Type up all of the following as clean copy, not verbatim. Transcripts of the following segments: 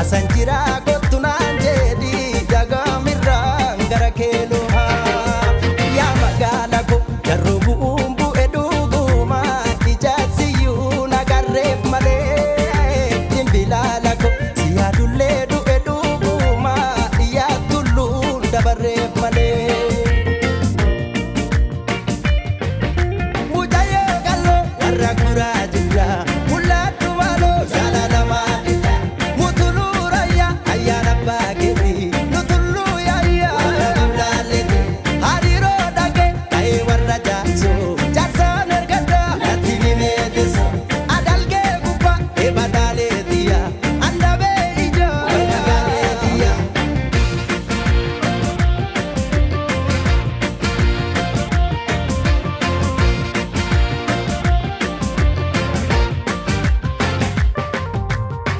Eessan jira kottu naan jedhi jagaamirraan gara kee lohaa. Yaa magaala ko jarroo bu'uun bu'e dhuguma ijaarsiyyuu nagarreef malee dimbilaala ko si yaadullee du'e dhuguma yaattulluun dabarreef malee. Mucayyoo qalloo warra guraa jira mul'attu maaloo jaalalamaa dha mutuluu raayyaa ayyaana baakeeti nutulluu yaayyaa warra gulaalleeti hariiroo dhagee ta'ee warra jaarsoo jaarsaan ergaddaa natti nimeetisu adalgee gubbaa eeba daaleetiya andabee ijaa warra gaaleetiya.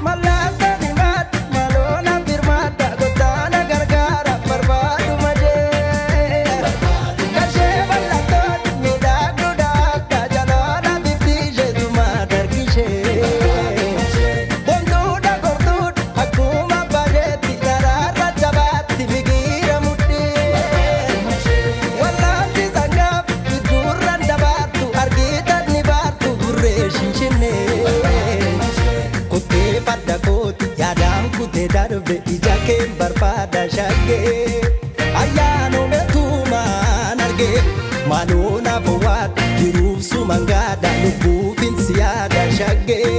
Mallattoo diimaadha maloona birmaadha gotaana gargaara barbaadu majee. Gashee bal'attoon miidhagduu dhaabda jaloona bifti isheetuma dargishee. Bonduudha gorduudha akkuma bareetti daraarra jabaatti migiira mudhii. Wallaanti sangaaf gurraan dabaartu argitan ni baartu gurree shinshinnee. Kuttee farda kooti yaadaan kutee darbe ija keen barbaada shaggee. Ayyaanuma tuumaan argee maaloo naaf waadha jiruuf suman gaadha lubbuufin si yaada shaggee.